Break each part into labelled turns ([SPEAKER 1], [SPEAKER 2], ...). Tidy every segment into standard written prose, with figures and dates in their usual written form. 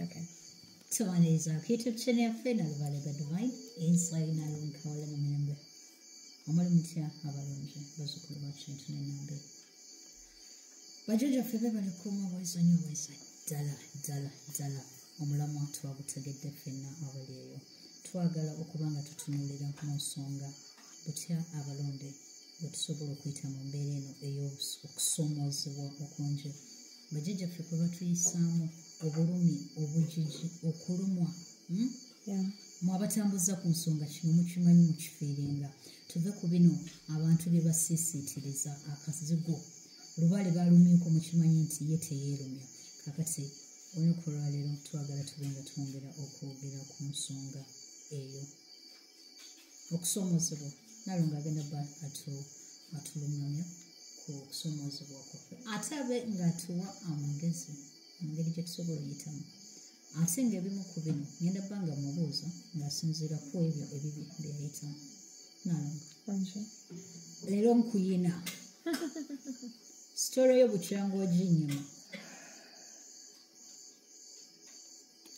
[SPEAKER 1] Okay.
[SPEAKER 2] Tubaniriza ku YouTube channel yaffe Nalubaale Divine Inside Nalongo Kawala na Mirembe. Omuli mutya abalungi bazzukulu ba Kintu ne Nambe. Bajjajjaffe beebale kukuuma bweza nnyo bweza ddala ddala ddala omulamwa twagutegedde ffenna abali eyo. Twagala okuba nga tutunuulira mu nsonga butya abalonde bwe tusobola okuyita mu mbeera eno ey'okusoomoozebwa okungi. Bajjajjaffe kwe batuyisaamu obulumi, obujiji, okulumwa. Mwe abatambuza ku nsonga kino mukimanyi mukifiiringa. Tuve ku bino abantu bye basiisiitiriza akazigo. Lubaale balumyeko mukimanyi nti ye teyeerumya. Kaakati olunaku olwaleero twagala tube nga twongera okwogera ku nsonga eyo. Okusoomoozebwa Nalongo agenda bba atuluŋŋamya ku kusoomoozebwa kwaffe. Ate abe ng'atuwa amagezi mu ngeri gye tusobola oyitamu. Ate ng'ebimu ku bino ngenda bba nga mubuuza ng'asinziira ku ebyo ebibi bye yayitamu. Nalongo. Leero nkuyina. Sitole yo bukyanga oginyuma.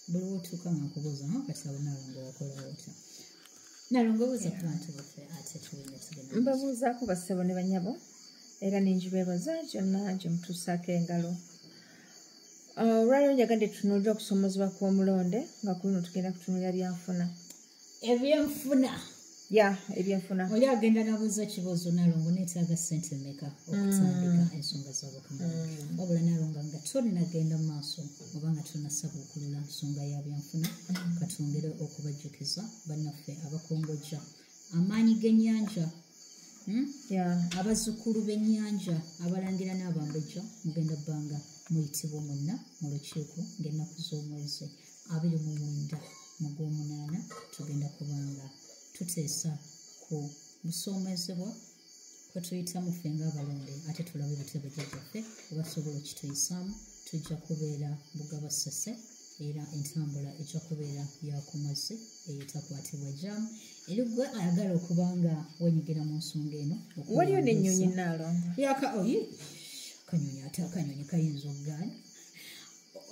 [SPEAKER 2] Buli w'otuuka nga nkubuuza, kati awo Nalongo wakola otya? Nalongo buuza ku bantu baffe ate tuwulire tugenda.
[SPEAKER 1] Mbabuuzaako bassebo ne bannyabo era ne njibeebaza gyonna gye mutuusaako engalo. Olwaleero njagadde tutunuulire okusoomoozebwa kw'omulonde nga ku luno tugenda kutunuulira byanfuna.
[SPEAKER 2] Ebyenfuna.
[SPEAKER 1] Ya, ebyenfuna.
[SPEAKER 2] Oli agenda n'abuuza kibuuzo Nalongo neetaaga ssente mmeka okutandika ensonga z'abakama. Wabula Nalongo nga tonnagenda mu maaso oba nga tonnasabuukulula nsonga ya byanfuna, katwongere okubajjukiza bannaffe abakongojja amaanyi g'ennyanja. Abazzukulu b'ennyanja abalangira n'abambejja mugenda bbanga muyitibwa mwenna mu lukiiko ng'ennaku z'omwezi 29 mu gw'omunaana tugenda kubanga tuteesa ku busoomezebwa kwe tuyitamu ffe ng'abalonde ate tulabe ebitebe jjajjaffe bwe basobola okituyisaamu. Tujja kubeera Bugaba Ssese era entambula ejja kubeera ya ku mazzi etakwatibwa jaamu. Eri gwe ayagala okuba nga weenyigira mu nsonga eno.
[SPEAKER 1] Waliyo n'ennyonyi Nalongo.
[SPEAKER 2] Akanyonyi ate akanyonyi kayinza okugaana.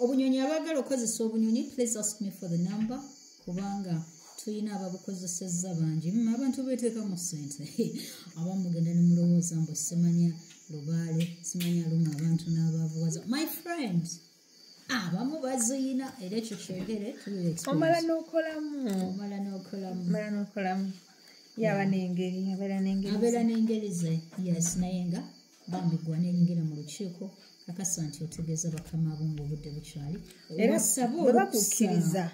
[SPEAKER 2] Obunyonyi abaagala okukozesa obunyonyi, please ask me for the number kubanga tuyina ababukozesezza bangi. Abantu beeteekamu ssente. Abamu mugenda ne mulowooza mbu simanya lubaale, simanya aluma abantu n'abaavuwaza. My friend, abamu baziyina era ekyo kyogere tuwulire experience.
[SPEAKER 1] Omala n'okolamu.
[SPEAKER 2] Omala n'okolamu.
[SPEAKER 1] Omala n'okolamu. Yaba n'engeri, abeera n'engeri ze.
[SPEAKER 2] Abeera n'engeri ze, yes, naye nga bambi gwa n'eyingira mu lukiiko kakasa nti otegeeza bakama bo ng'obudde bukyali.
[SPEAKER 1] Era
[SPEAKER 2] Obasabe
[SPEAKER 1] bwe bakukkiriza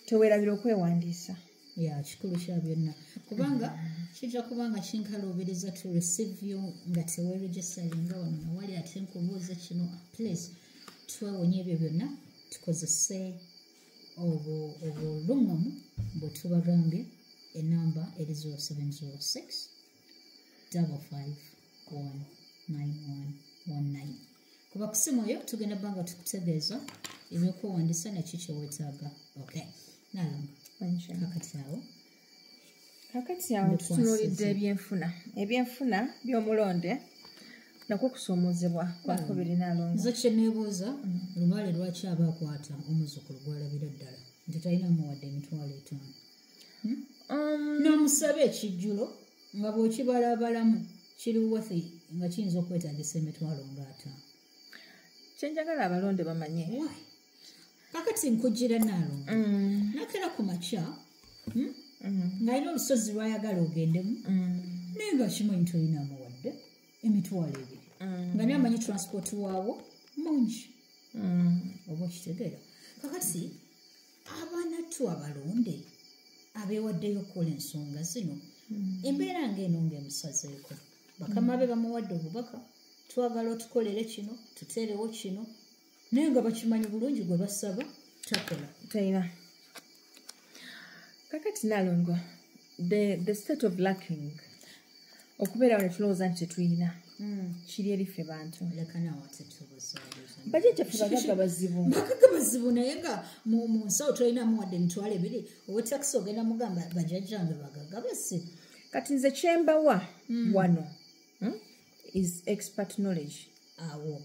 [SPEAKER 1] teweerabira okwewandiisa.
[SPEAKER 2] Ya, kikulu kya byonna kubanga kijja kubanga kinkaluubiriza to receive you nga teweeregistaringa wano nawali ate nkubuuze kino. Please twewonye ebyo byonna tukozese obuluŋŋamu bwe tubagambye. Enamba eri 0706 551 9119. Kuba ku ssimu eyo tugenda bbanga tukutegeeza ebyokuwandiisa naki kye weetaaga. Okay. Nalongo. Kakati awo.
[SPEAKER 1] Kakati awo tutunuulidde ebyenfuna. Ebyenfuna by'omulonde nakwo kusoomoozebwa kwa kubiri Nalongo.
[SPEAKER 2] Nze kye neebuuza lubaale lwaki aba akwata omuzzukulu gw'alabira ddala nti talina muwadde 50,000. N'omusaba ekijjulo nga bw'okibalabalamu kiri worth nga kiyinza okwetaagisa 50,000.
[SPEAKER 1] Kye njagala abalonde bamanye.
[SPEAKER 2] Why? Kakati nkugira Nalongo. Nakera ku makya, ng'alina olusozi lw'ayagala ogendemu, naye nga kimanyi tolina muwadde 20,000. Nga naye amanyi transport waawo mungi. Oba okitegeera. Kakati abaana tu abalonde abeewaddeyo okukola ensonga zino, embeera ng'eno ng'emusazeeko. Bakama be bamuwadde obubaka, twagala otukolere kino, tuteerewo kino, naye nga bakimanyi bulungi gwe basaba takola.
[SPEAKER 1] Talina. Kakati Nalongo, the state of lacking okubeerawo ne tulowooza nti tetulina kiri eri ffe bantu.
[SPEAKER 2] Leka naawe ate tubuzaabuza.
[SPEAKER 1] Bajjajjaffe bagagga bazibu.
[SPEAKER 2] Bagagga bazibu naye nga mu nsawo tolinamu wadde 20,000, owe takisi ogenda mugamba bajjajjange bagagga bazibu.
[SPEAKER 1] Kati nze kye mbawa wano is expert knowledge.
[SPEAKER 2] Awo.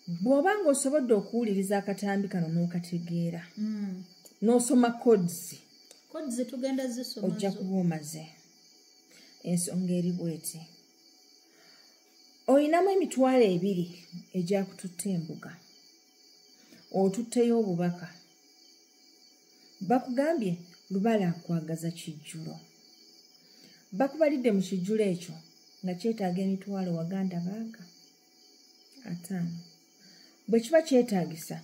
[SPEAKER 1] Bw'oba ng'osobodde okuwuliriza akatambi kano n'okategeera, n'osoma codes,
[SPEAKER 2] codes tugenda zisoma,
[SPEAKER 1] ojja kuba omaze. Ensonga eri bweti: oyinamu 20,000 egyakututte embuga, otutteyo obubaka, bakugambye Lubala akwagaza kijjulo, bakubalidde mu kijjulo ekyo nga kyetaaga 50,000 waganda baaga 50. Bwe kiba kyetaagisa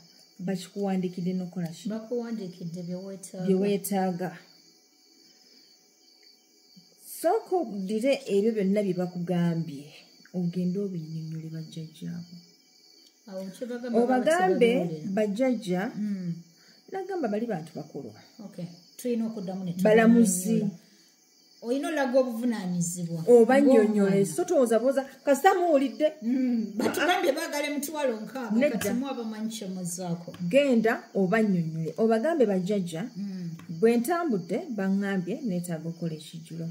[SPEAKER 1] bakikuwandiikidde n'okola ki?
[SPEAKER 2] Bakuwandiikidde bye
[SPEAKER 1] weetaaga. Sooka oddire ebyo byonna bye bakugambye, ogende obinnyonnyole bajjajjaabo, obagambe bajjajja. Nagamba bali bantu bakulu,
[SPEAKER 2] tulina okuddamu ne
[SPEAKER 1] balamuzi,
[SPEAKER 2] olina olaga obuvunaanyizibwa,
[SPEAKER 1] obannyonnyole. So towooza kasita muwulidde
[SPEAKER 2] batugambye baagala 60,000, kati mu abamanyi kye muzaako.
[SPEAKER 1] Genda obannyonnyole, obagambe bajjajja, bwe ntambudde baŋŋambye neetaaga okukola ekijjulo.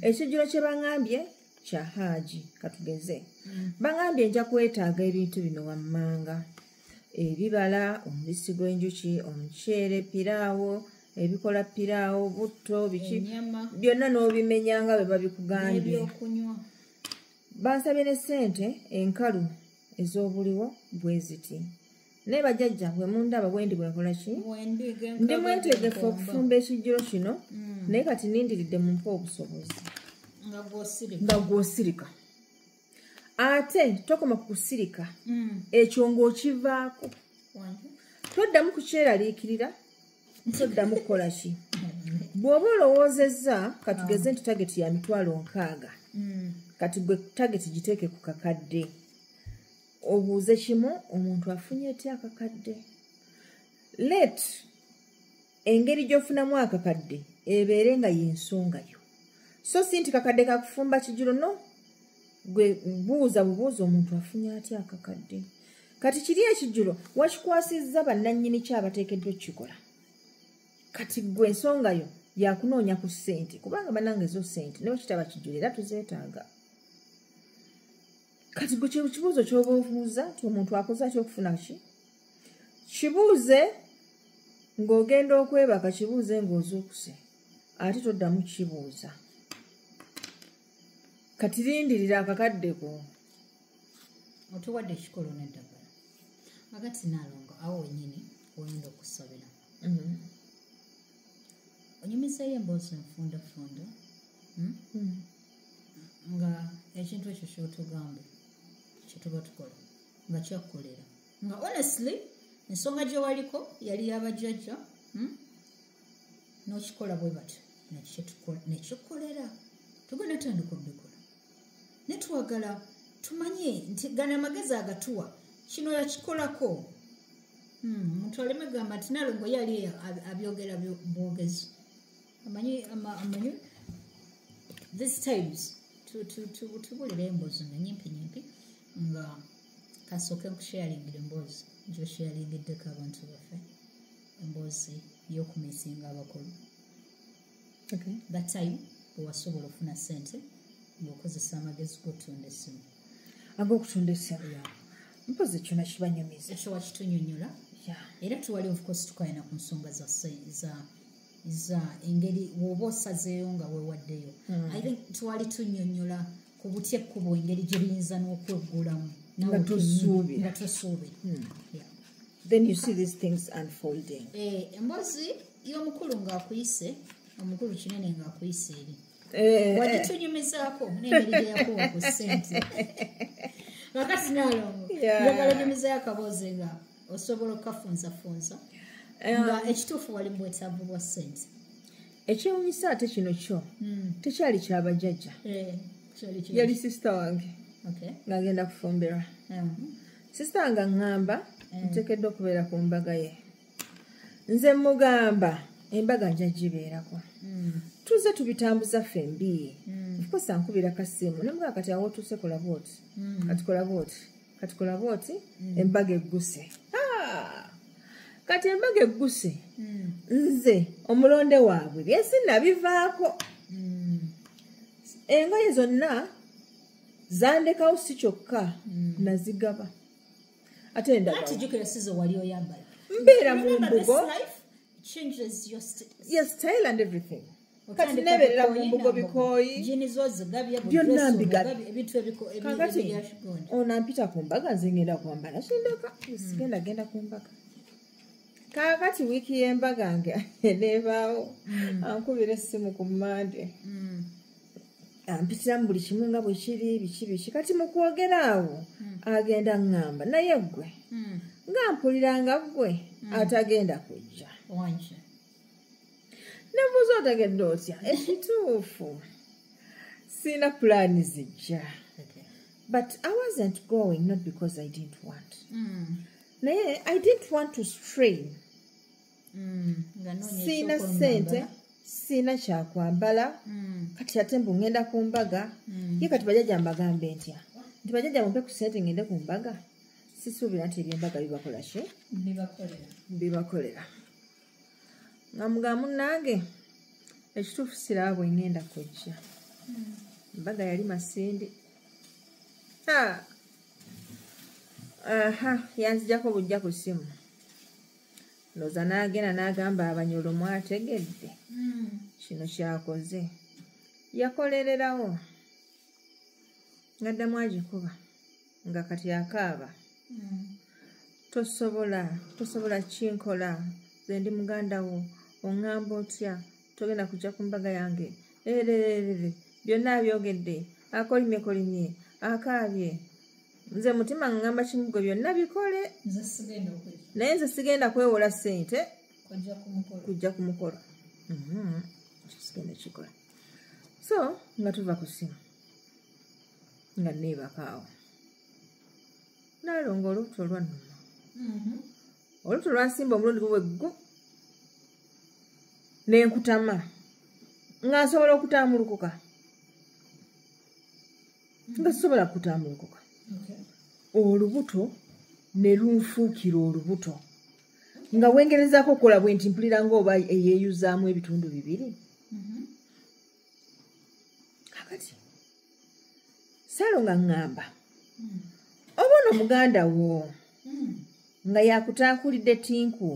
[SPEAKER 1] Ekijjulo kye baŋŋambye kya Haaji, katugeze. Baŋŋambye nja kwetaaga ebintu bino wammanga: ebibala, omubisi gw'enjuki, omuceere, piraawo, ebikola piraawo, butto, biki byonna n'obimenya nga bwe babikugambye. Bansabye ne ssente enkalu ez'obuliwo bwe ziti. Naye bajjajja bwe mundaba bwe ndi bwe nkola ki? Ndi mwetegefu okufumba ekijjulo kino, naye kati nindiridde mumpe obusobozi. Nga gw'osirika. Ate tokoma ku kusirika, ekyo ng'okivaako. Toddamu kukyeraliikirira, toddamu kukola ki. Bw'oba olowoozezza, katugeze nti tageti ya 60,000, kati gwe tageti giteeke ku kakadde. Obuuze kimu, omuntu afunye etya akakadde? Let engeri gy'ofunamu akakadde ebeere nga y'ensonga yo. So si nti kakadde kakufumba kijjulo, no. Gwe buuza bubuuza omuntu afunye atya akakadde. Kati kiri ekijjulo wakikwasizza bannannyini ki abateekeddwa okukikola. Kati gwe ensonga yo yakunoonya ku ssente, kubanga bannange zo ssente ne bwe kitaba kijjulo era tuzeetaaga. Kati gwe kibuuzo ky'oba obuuza nti omuntu akoze atya okufuna ki? Kibuuze ng'ogenda okwebaka, kibuuze ng'ozuukuse, ate toddamu kibuuza. Kati lindirira akakadde ko.
[SPEAKER 2] Otuwadde ekikolo n'eddagala. Agati Naalongo awo wennyini w'oyenda okusabira. Onyumizeeyo emboozi enfundafunda, nga ekintu ekyo ky'otugambye kye tuba tukola nga kyakkolera, nga honestly ensonga gye waliko yali y'abajjajja, n'okikola bwe batyo nekikkolera. Tugenda tandika obikola ne twagala tumanye nti gano amagezi agatuwa kino yakikolako. Omuntu aleme gamba nti Naalongo yali abyogera bwogezi. Amanyi these times tubulira emboozi nga nyimpi nyimpi, nga kasooke nkusharingira emboozi gy'osharingiddeko abantu baffe, emboozi y'okumisinga abakulu. That time bwe wasobola ofuna ssente ng'okozesa amagezi g'okutunda essimu.
[SPEAKER 1] Ag'okutunda essimu. Mpozi kyonna kibanyumiza.
[SPEAKER 2] Ekyo wakitunyonnyola. Era tuwali of course tukayana ku nsonga za engeri bw'oba osazeeyo nga weewaddeyo. I think twali tunnyonnyola ku butya ekkubo engeri gye liyinza n'okweggulamu.
[SPEAKER 1] Nga tosuubira.
[SPEAKER 2] Nga tosuubira.
[SPEAKER 1] Then you see these things unfolding.
[SPEAKER 2] Emboozi y'omukulu ng'akuyise, omukulu kinene ng'akuyise eri. Wagitunyumizaako n'engeri gye yakuwa ku ssente. Kakati Naalongo, njagala onyumizeeyo akaboozi nga osobola okukafunzafunza. Nga ekituufu wali mu bwetaavu bwa ssente.
[SPEAKER 1] Ekyewuunyisa ate kino kyo tekyali kyabajjajja. Yali sisita wange ng'agenda kufumbirwa. Sisita wange aŋŋamba nteekeddwa okubeera ku mbaga ye. Nze mugamba embaga nja gibeerako. Tuze tubitambuza ffembi. Of course ankubira kasimu ne mugamba kati awo otuuse kola bw'oti, kati kola bw'oti, kati kola bw'oti, embaga egguse. Kati embaga egguse, nze omulonde waabwe bye sinnabivaako. Engoye zonna zandekawo si kyokka, nazigaba. Ate ndaba.
[SPEAKER 2] Ati jjukira sizo wali oyambala.
[SPEAKER 1] Mbeera mu mbugo.
[SPEAKER 2] Changes your
[SPEAKER 1] your style and everything. Kati nebeerera mu mbugo bikooyi.
[SPEAKER 2] Jini zo zigabye
[SPEAKER 1] byonna mbigabye.
[SPEAKER 2] Ebintu ebiko
[SPEAKER 1] Kakati ono ampita ku mbaga nze ngenda kwambala kindeka. Sigenda genda ku mbaga. Kaakati wiiki y'embaga nge eneebaawo. Ankubira essimu ku Mmande. Ampitiramu buli kimu nga bwe kiri biki biki. Kati mu kwogera awo agenda ŋŋamba naye ggwe nga mpulira nga ggwe atagenda kujja. Nebuuza otegedde otya? Ekituufu sirina pulaani zijja. But I wasn't going not because I didn't want. Naye I didn't want to strain. Sirina ssente, sirina kyakwambala. Kati ate mbu ŋŋenda ku mbaga. Ye kati bajjajja mbagambe ntya? Nti bajjajja mumpe ku ssente ŋŋende ku mbaga. Sisuubira nti ebyembaga bibakola ki? Bibakolera. Nga mugamba munnange ekituufu siraba bwe ŋŋenda kujja. Embaga yali Masindi. Aha, yanzijjako bujja ku ssimu. Ndowooza n'agenda n'agamba Abanyolo mwategedde. Kino kyakoze. Yakolererawo. Ngaddamu agikuba nga kati akaaba. Tosobola kinkola. Nze ndi muganda wo, oŋŋamba otya, togenda kujja ku mbaga yange. Ererere, byonna abyogedde, akolimyekolimye, akaabye. Nze mutima ŋŋamba kimu gwe byonna bikole. Naye nze sigenda kwewola ssente kujja ku mukolo. Sigenda kikola. So nga tuva ku ssimu nga neebaka awo. Naalonga olubuto olwannuma. Olubuto lwansimba omulundi gwe ggu ne nkutama nga nsobola okutambulukuka. Nga sisobola kutambulukuka. Olubuto ne lunfuukira olubuto. Nga wengerezaako okukola bwe nti mpulira ng'oba eyeeyuzaamu ebitundu bibiri. Kakati Salo nga ŋŋamba oba ono muganda wo nga yakutaakulidde tinku.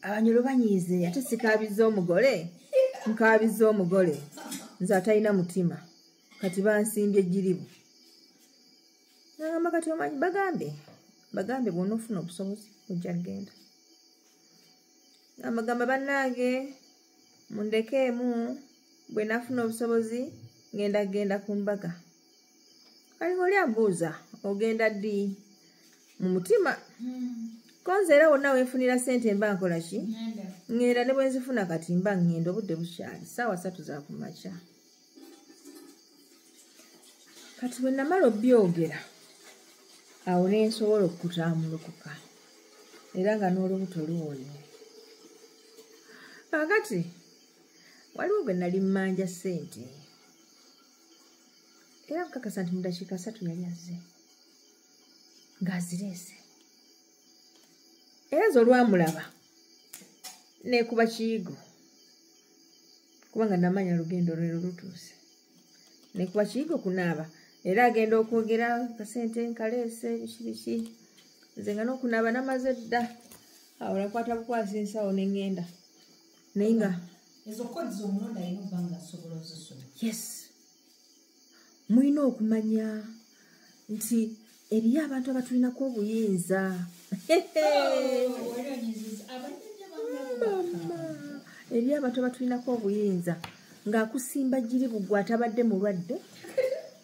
[SPEAKER 1] Abanyolo banyiize ate sikaabizza omugole, nkaabizza omugole nze atalina mutima kati bansimbye ejjiribu. Nagamba kati omanyi bagambe bw'onoofuna obusobozi ojja kgenda. Amagamba bannange mundekeemu bwe naafuna obusobozi ngenda kgenda ku mbaga. Kali ng'oli ambuuza ogenda ddi mu mutima. Konze era wonna wenfunira ssente mba nkola ki? Ŋŋenda ne bwe nzifuna kati mba ŋŋenda obudde bukyali 3:00 za kumakya. Kati bwe namala obyogera awo ne nsobola okutambulukuka era nga n'olubuto luwonye. Kaakati waliwo gwe nali mmanja ssente era nkakasa nti mu ddakiika 3 yali azze ng'azireese. Era nze olwamulaba neekuba kiyigo kubanga namanya lugendo lwe lutuuse. Neekuba kiyigo kunaaba era agenda okwogera kasente nkaleese biki biki. Nze nga n'okunaaba namaze dda. Awo nakwata bukwasi ensawo ne ŋŋenda. Naye nga
[SPEAKER 2] ezo kodi z'omulonda alina okuba ng'asobola ozisoma.
[SPEAKER 1] Yes. Mulina okumanya nti eriyo abantu abatulinako obuyinza. Eriyo abantu abatulinako obuyinza ng'akusimba jjiribu gwe atabadde mulwadde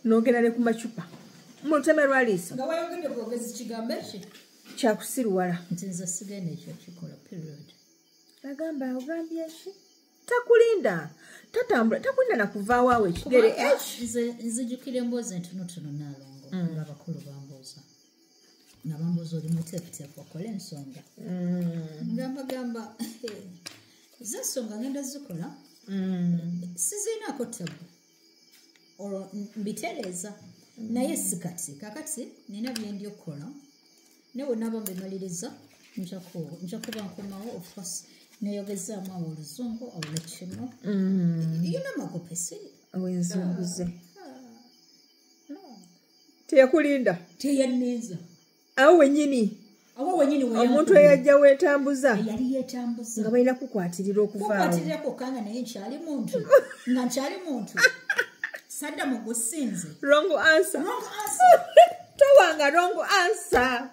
[SPEAKER 1] n'ogenda ne ku macupa mu luteme lwa liiso.
[SPEAKER 2] Nga wayogedde bwogezi kigambo ki?
[SPEAKER 1] Kyakusiruwala.
[SPEAKER 2] Nti nze sigenda ekyo kikola period.
[SPEAKER 1] Agamba ogambye ki? Takulinda. Tatambula, takulinda na kuvaawo awo ekigere.
[SPEAKER 2] Nze nzijukira emboozi entonotono Naalongo ng'abakulu bambuuza. Nga bambuuza oli muteefuteefu okole ensonga. Nga mbagamba ze ensonga ngenda zikola sizirinaako ttabu. Olwo mbitereeza naye si kati. Kaakati nina bye ndi okukola naye bwe naaba mbimaliriza nja kuba nkomawo of course neyogezaamu awo oluzungu olwekino. You know magopesi.
[SPEAKER 1] Owenzunguze. Teyakulinda.
[SPEAKER 2] Teyanninza.
[SPEAKER 1] Awo wennyini.
[SPEAKER 2] Awo wennyini we
[SPEAKER 1] Omuntu eyajja weetambuza.
[SPEAKER 2] Eyali yeetambuza.
[SPEAKER 1] Nga balina kukwatirira okuvaawo.
[SPEAKER 2] Kukwatirira kwokka nga naye nkyali muntu. Nga nkyali muntu. Sadda mu gusinze.
[SPEAKER 1] Wrong answer.
[SPEAKER 2] Wrong answer.
[SPEAKER 1] Towanga wrong answer.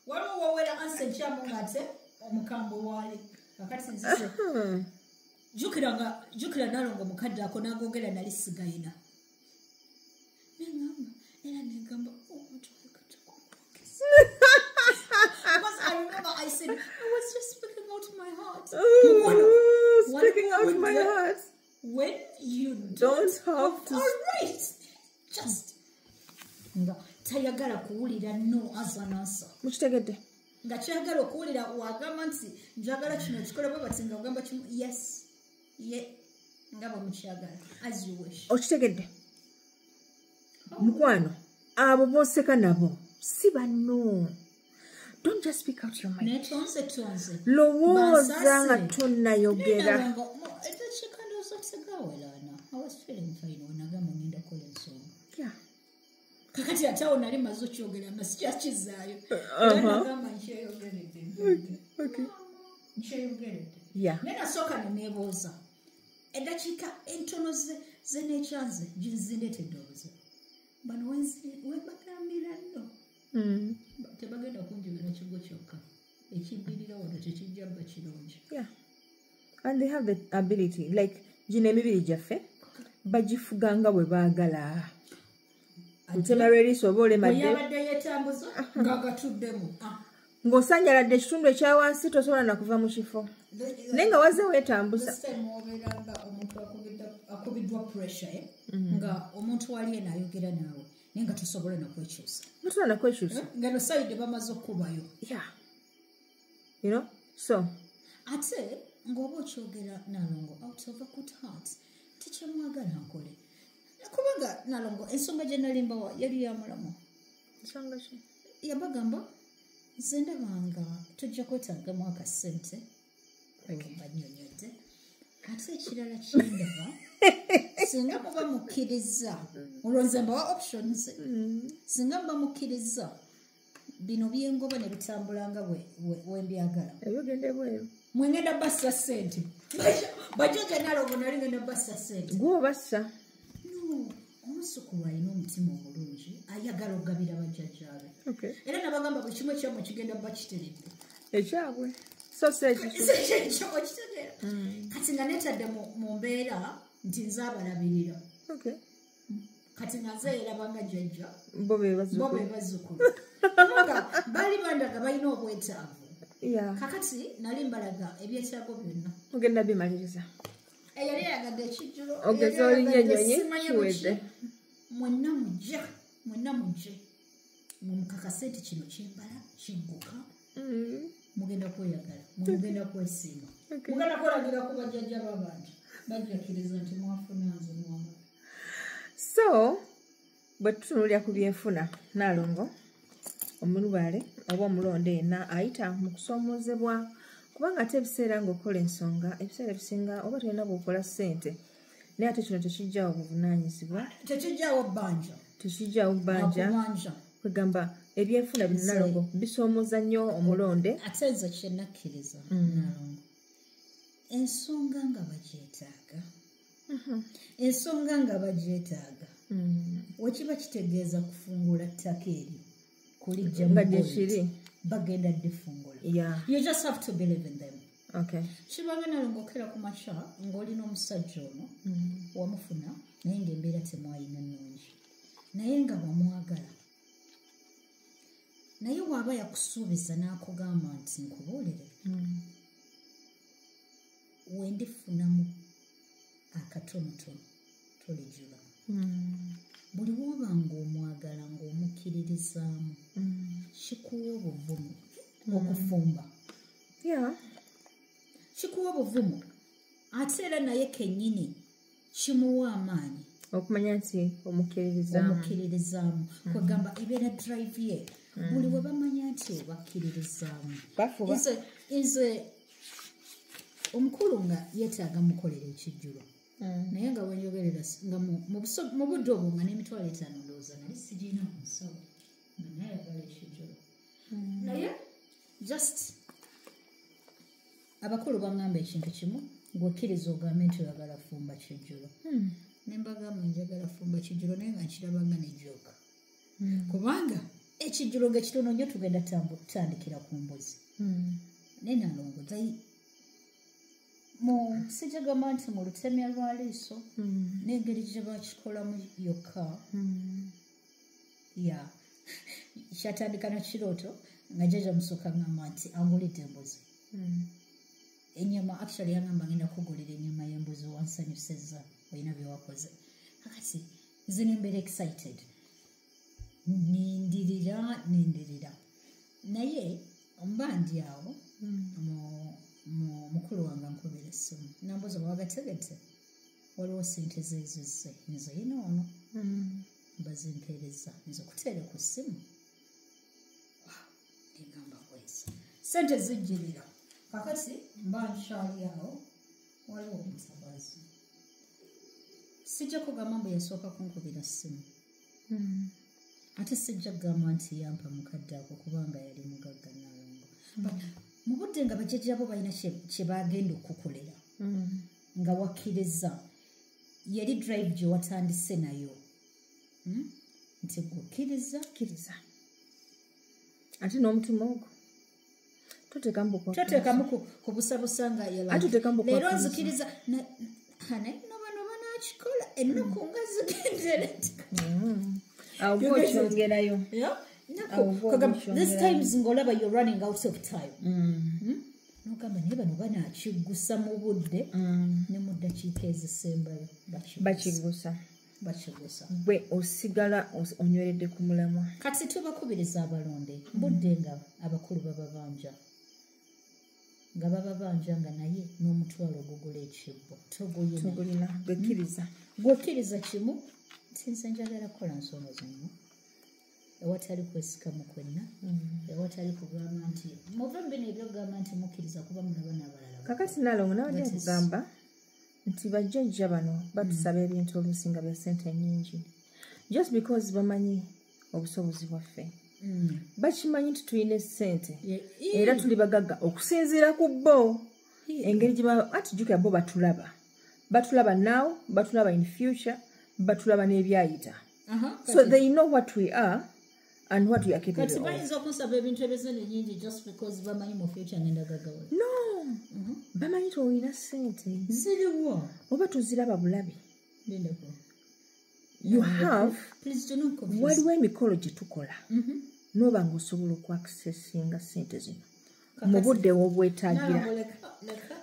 [SPEAKER 2] Waliwo wowera answer nkyamu ng'ate omukambwe waali. Kakati nzize. Jjukira Nalongo mukadde ako n'agogera nali sigayina. Nengamba, era nengamba, omuntu ayagala. Because I remember I said, I was just speaking out my heart.
[SPEAKER 1] Ooh, speaking out my heart.
[SPEAKER 2] When you
[SPEAKER 1] don't have to.
[SPEAKER 2] All right. Just. Nga tayagala kuwulira no as an answer.
[SPEAKER 1] Mukitegedde.
[SPEAKER 2] Nga kyagala okuwulira wagamba nti njagala kino kikole bwe bati nga ogamba kimu yes. Ye nga bwe mukyagala as you wish.
[SPEAKER 1] Okitegedde. Mukwano abo boseka nabo si banno. Don't just speak out your mind.
[SPEAKER 2] Netonze.
[SPEAKER 1] Lowooza nga tonnayogera.
[SPEAKER 2] I was feeling fine when nagamba ngenda kukola ensonga.
[SPEAKER 1] Yeah.
[SPEAKER 2] Kakati ate awo nali maze okyogera nga sikyakizaayo. Era nagamba nkyeyogeredde.
[SPEAKER 1] Okay.
[SPEAKER 2] Nkyeyogeredde.
[SPEAKER 1] Yeah.
[SPEAKER 2] Naye nasooka ne neebuuza eddakiika entono ze n'ekyanze zindeetedde obuzibu. Bano wembagambira nno. Tebagenda kunjogera kigo kyokka. Ekiddirira wano tekijja bba kirungi.
[SPEAKER 1] Yeah. And they have the ability, like gino emibiri gyaffe bagifuga nga bwe baagala. Otema lw'eriiso oba olemadde.
[SPEAKER 2] Bwe yabadde yeetambuza ng'agatuddemu.
[SPEAKER 1] Ng'osanjaladde ekitundu ekya wansi tosobola na kuva mu kifo. Naye nga wazze weetambuza.
[SPEAKER 2] This time obeera nga omuntu akubiddwa pressure, nga omuntu wali eno ayogera naawe naye nga tosobola na kwekyusa.
[SPEAKER 1] Tosobola na kwekyusa.
[SPEAKER 2] Nga no side bamaze okukubayo.
[SPEAKER 1] Yeah. You know? So.
[SPEAKER 2] Ate ng'oba okyogera Nalongo out of a good heart tekyemwagala nkole. Kubanga Nalongo ensonga gye nalimbawa yali ya mulamu.
[SPEAKER 1] Nsonga ki?
[SPEAKER 2] Yabagamba nze ndabanga tujja kwetaagamu akasente. Bannyonnyodde. Ate ekirala kyendaba singa muba mukkiriza olwo nze mbawa options. Singa muba mukkiriza bino byengoba ne bitambula nga bwe mbyagala.
[SPEAKER 1] Ebyo genda ebweru.
[SPEAKER 2] Mwe ngenda bassa ssente. Bajjajja Nalongo nali ngenda bassa ssente.
[SPEAKER 1] Gwe obassa.
[SPEAKER 2] No, omuzzukulu alina omutima omulungi ayagala okugabira bajjajjaabe.
[SPEAKER 1] Okay.
[SPEAKER 2] Era nabagamba buli kimu ekyammwe kigenda bba kiteredde.
[SPEAKER 1] Ekyabwe. So si ekikyo.
[SPEAKER 2] Okitegeera. Kati nga neetadde mu mbeera nti nze abalabirira.
[SPEAKER 1] Okay.
[SPEAKER 2] Kati nga nze yerabanga jjajja.
[SPEAKER 1] Bo be bazzukulu.
[SPEAKER 2] Bo be bazzukulu. Kubanga baali bandaga balina obwetaavu.
[SPEAKER 1] Yeah.
[SPEAKER 2] Kakati nali mbalaga ebyetaago byonna.
[SPEAKER 1] Ogenda bimaliriza.
[SPEAKER 2] Eyali ayagadde ekijjulo.
[SPEAKER 1] Ogeza olinnya ennyonyi kiwedde.
[SPEAKER 2] Mwenna mujje, mwenna mujje. Mumukakase nti kino kyembala kigguka. Mugenda kweyagala, mugenda kwesiima. Mugenda kweragira ku bajjajja b'abantu. Bajja kkiriza nti mwafuna nze mwamala.
[SPEAKER 1] So, bwe tutunuulira ku byenfuna Nalongo omulubaale oba omulonde yenna ayita mu kusoomoozebwa kubanga ate ebiseera ng'okola ensonga ebiseera ebisinga oba tolina bw'okola ssente naye ate kino tekijjaawo buvunaanyizibwa.
[SPEAKER 2] Tekijjaawo bbanja.
[SPEAKER 1] Tekijjaawo bbanja. Kwegamba ebyenfuna bino Nalongo bisoomooza nnyo omulonde.
[SPEAKER 2] Ate nze kye nakkiriza Nalongo ensonga nga bagyetaaga. Ensonga nga bagyetaaga. Wekiba kitegeeza kufungula ttaka eryo kulijja
[SPEAKER 1] nga gye kiri
[SPEAKER 2] bagenda ddifungula.
[SPEAKER 1] Yeah.
[SPEAKER 2] You just have to believe in them.
[SPEAKER 1] Okay.
[SPEAKER 2] Kibanga Nalongo okera ku makya ng'olina omusajja ono wamufuna naye ng'embeera temwalina nnungi naye nga wamwagala naye waaba yakusuubiza n'akugamba nti nkubuulire wendifunamu akatonotono tolijula. Buli bw'oba ng'omwagala ng'omukkiririzaamu kikuwa obuvumu okufumba.
[SPEAKER 1] Yeah.
[SPEAKER 2] Kikuwa obuvumu ate era naye kennyini kimuwa amaanyi
[SPEAKER 1] okumanya nti omukkiririzaamu.
[SPEAKER 2] Omukkiririzaamu kwegamba ebeera drive ye. Buli we bamanya nti obakkiririzaamu. Nze omukulu nga yeetaaga mukolera ekijjulo. Naye nga wenjogerera nga mu budde obwo nga n'50,000 ndowooza nali sigirina mu nsawo, nga nayagala ekijjulo. Naye just abakulu baŋŋamba ekintu kimu, ng'okkiriza ogambe nti oyagala fumba kijjulo. Ne mbagamba njagala fumba kijjulo, naye nga nkiraba nga ne joke. Kubanga ekijjulo nga kitono nnyo, tugenda tutandikira ku mbuzi. Naye Nalongo mu sijagamba nti mu lutemya lwa liiso n'engeri gye bakikolamu yokka, ya kyatandika na kirooto nga jjajja musooka ŋŋamba nti angulidde embuzi. Ennyama actually yangamba ngenda kugulira ennyama y'embuzi, wansanyusizza, olina bye wakoze. Kakati nze ne mbeera excited, nindirira nindirira, naye mba ndi awo mu mukulu wange ankubira essimu nambuuza wagategedde waliwo ssente zeezizze, nze yina ono bazimpeereza, nze okuteere ku ssimu negamba bwezi ssente zijjirira. Kakati mba nkyali awo waliwo omutabazi, sijja kugamba mbu yasooka kunkubira ssimu, ate sijja kugamba nti yampa mukadde ako kubanga yali mugagga Nalongo. Mu budde nga bajjajjabo balina kye bagenda okukolera nga wakkiriza, yali drive gye watandise nayo nti gwokkiriza
[SPEAKER 1] kkiriza, ate n'omutima ogwo
[SPEAKER 2] toteekamu kubusabusa nga leero nzikiriza naye no bano banaakikola ennaku nga zigendere.
[SPEAKER 1] Awo gwokyongerayo.
[SPEAKER 2] This times ng'olaba you're running out of time. Nogamba naye bano banaakiggusa mu budde, ne mu ddakiika ezisembayo
[SPEAKER 1] bakiggusa.
[SPEAKER 2] Bakiggusa.
[SPEAKER 1] Gwe osigala onyweredde ku mulamwa.
[SPEAKER 2] Kati tubakubiriza abalonde budde nga abakulu bababanja, nga bababanja nga naye n'omutwalo ogugula ekibbo
[SPEAKER 1] togulina. Gwekkiriza,
[SPEAKER 2] gwekkiriza kimu nti nze njagala kukola nsonga zonna ewatali kwesikamu kwenna, ewatali kugamba nti muve mu bino ebyokugamba nti mukkiriza kuba mulaba n'abalala.
[SPEAKER 1] Kakati Nalongo nabadde nkugamba nti bajjajja bano batusaba ebintu oluusi nga bya ssente nnyingi just because bamanyi obusobozi bwaffe. Bakimanyi nti tulina essente era tuli bagagga okusinziira ku bo engeri gye ati jjukira bo batulaba, batulaba now, batulaba in future, batulaba n'ebyayita. So they know what we are and what we are capable of.
[SPEAKER 2] Kati bayinza okunsaba ebintu ebizene nnyingi just because bamanyi mu future ngenda gagawala.
[SPEAKER 1] No, bamanyi tolina ssente
[SPEAKER 2] ziriwo
[SPEAKER 1] oba toziraba bulabi.
[SPEAKER 2] Lindako.
[SPEAKER 1] You have
[SPEAKER 2] Please do not confuse.
[SPEAKER 1] Waliwo emikolo gye tukola n'oba ng'osobola okuaccessinga ssente zino mu budde w'obwetaagira.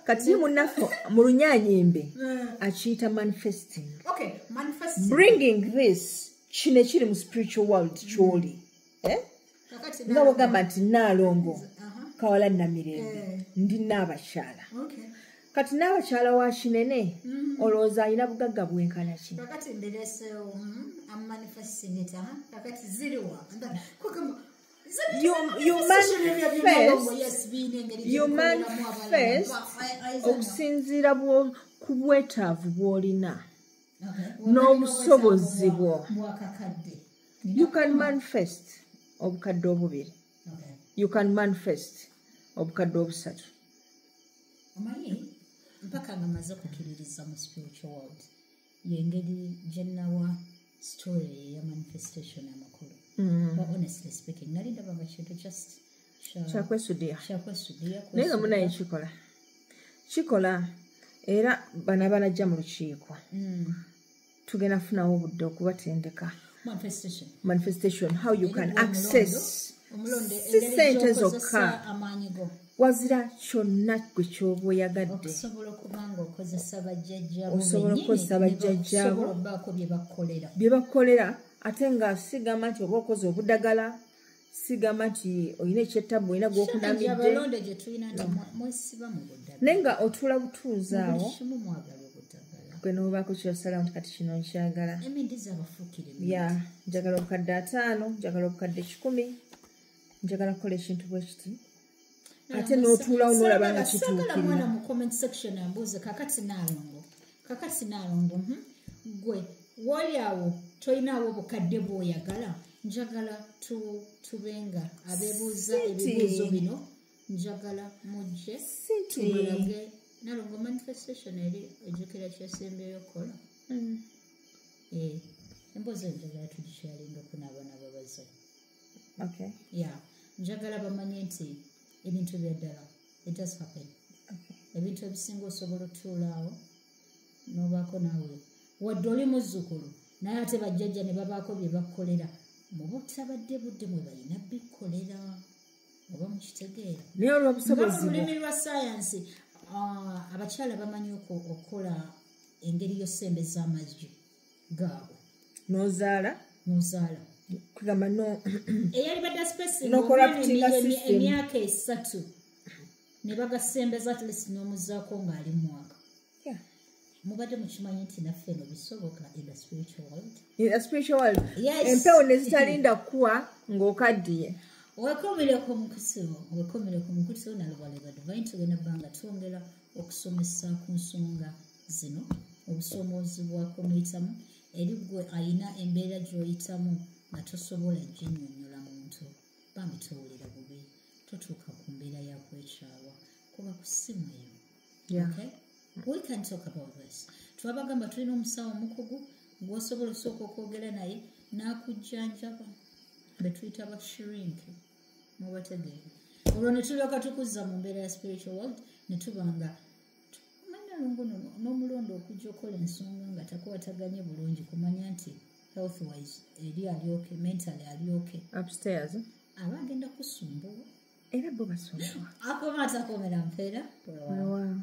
[SPEAKER 1] Kati ye munnaffe mu Lunyaanyimbe akiyita manifesting.
[SPEAKER 2] Okay, manifesting.
[SPEAKER 1] Bringing this kino ekiri mu spiritual world ky'oli. Nga bw'ogamba nti Naalongo Kawala Namirembe ndi n'abakyala. Kati n'abakyala wa Kinene olowooza alina bugagga bwenkana ki?
[SPEAKER 2] Kakati mbireseewo, I'm manifesting it, kakati ziriwa.
[SPEAKER 1] You manifest okusinziira ku bwetaavu bw'olina n'obusobozi bwo. You can manifest obukadde obubiri. You can manifest obukadde obusatu.
[SPEAKER 2] Omanyi mpaka nga maze okukkiririza mu spiritual world y'engeri gye nnawa story ya manifestation amakulu. But honestly speaking, nali ndaba nga kintu just
[SPEAKER 1] kyakwesudiya.
[SPEAKER 2] Kyakwesudiya.
[SPEAKER 1] Naye nga munaye kikola kikola, era bano abanajja mu lukiiko tugenda kufunawo obudde okubatendeka
[SPEAKER 2] manifestation.
[SPEAKER 1] Manifestation, how you can access si ssente zokka, wazira kyonna gwe ky'oba oyagadde.
[SPEAKER 2] Okusobola okuba ng'okozesa bajjajjaabo
[SPEAKER 1] Osobola okukozesa bajjajjaabo
[SPEAKER 2] osobola okubaako bye bakukolera.
[SPEAKER 1] Bye bakukolera, ate nga sigamba nti oba okoze obudagala, sigamba nti olina ekyettabu olina gw'okunamidde.
[SPEAKER 2] Abalonde gye tulina nti mwesiba mu buddagala.
[SPEAKER 1] Naye nga otuula butuuzi awo.
[SPEAKER 2] Buli kimu mwagala obuddagala.
[SPEAKER 1] Gwe n'obaako ky'osalawo nti kati kino nkyagala.
[SPEAKER 2] Emindi z'abafuukire.
[SPEAKER 1] Ya, njagala obukadde 5, njagala obukadde 100, njagala kukola ekintu bwe kiti. Ate n'otuulawo n'olaba nga
[SPEAKER 2] Saagala
[SPEAKER 1] kituukirira.
[SPEAKER 2] Mwana mu comment section ambuuze kakati Naalongo Kakati Nalongo, gwe wali awo tolinaawo obukadde bw'oyagala, njagala tubenga abeebuuza ebibuuzo bino, njagala mujje tubalage. Nalongo, manifestation eri ejjukira kyesembyeyo okukola. Emboozi eyo njagala tugikyalingako n'abaana babaze.
[SPEAKER 1] Okay.
[SPEAKER 2] Yeah, njagala bamanye nti ebintu bya ddala, it does happen.
[SPEAKER 1] Okay.
[SPEAKER 2] Ebintu ebisinga osobola otuulaawo n'obaako naawe wadde oli muzzukulu, naye ate bajjajja ne babaako bye bakukolera mu butabadde budde mwe balina bikolera, oba mukitegeera.
[SPEAKER 1] Naye olw'obusobozi
[SPEAKER 2] Nga mu lulimi lwa sayansi, abakyala bamanyi okukola engeri y'osembeza amagi gaabwe.
[SPEAKER 1] N'ozaala?
[SPEAKER 2] N'ozaala.
[SPEAKER 1] Kugamba no
[SPEAKER 2] Eyali badde spacing
[SPEAKER 1] No corrupting system.
[SPEAKER 2] Emyaka 3 ne bagasembeza at least n'omuzaako ng'ali mu mwaka.
[SPEAKER 1] Yeah.
[SPEAKER 2] Mubadde mukimanyi nti naffe eno bisoboka in the spiritual world?
[SPEAKER 1] In the spiritual world.
[SPEAKER 2] Yes.
[SPEAKER 1] Empewo ne zitalinda kuwa ng'okaddiye.
[SPEAKER 2] Weekumire ku mukutu, weekumire ku mukutu Nalubale ba Divine, tugenda bbanga twongera okusomesa ku nsonga zino, obusoomoozi bwakumuyitamu, eri ggwe alina embeera gy'oyitamu nga tosobola ginnyonnyola muntu, bambi towulira bubi, totuuka ku mbeera ya kwekyawa, kuba ku ssimu eyo.
[SPEAKER 1] Yeah.
[SPEAKER 2] Okay? We can talk about this. Twabagamba tulina omusawo omukugu gw'osobola osooka okwogera naye n'akujjanjaba, be tuyita ba shrink, mubategeera. Olwo ne tulyoka tukuzza mu mbeera ya spiritual world, ne tuba nga Nalongo n'omulondo okujja okukola ensonga nga takwataganye bulungi, kumanya nti health wise eri ali okay, mentally ali okay.
[SPEAKER 1] Upstairs.
[SPEAKER 2] Aba agenda kusumbuwa.
[SPEAKER 1] Era bo basumbuwa.
[SPEAKER 2] Akoma atakomera mpeera.
[SPEAKER 1] Wow.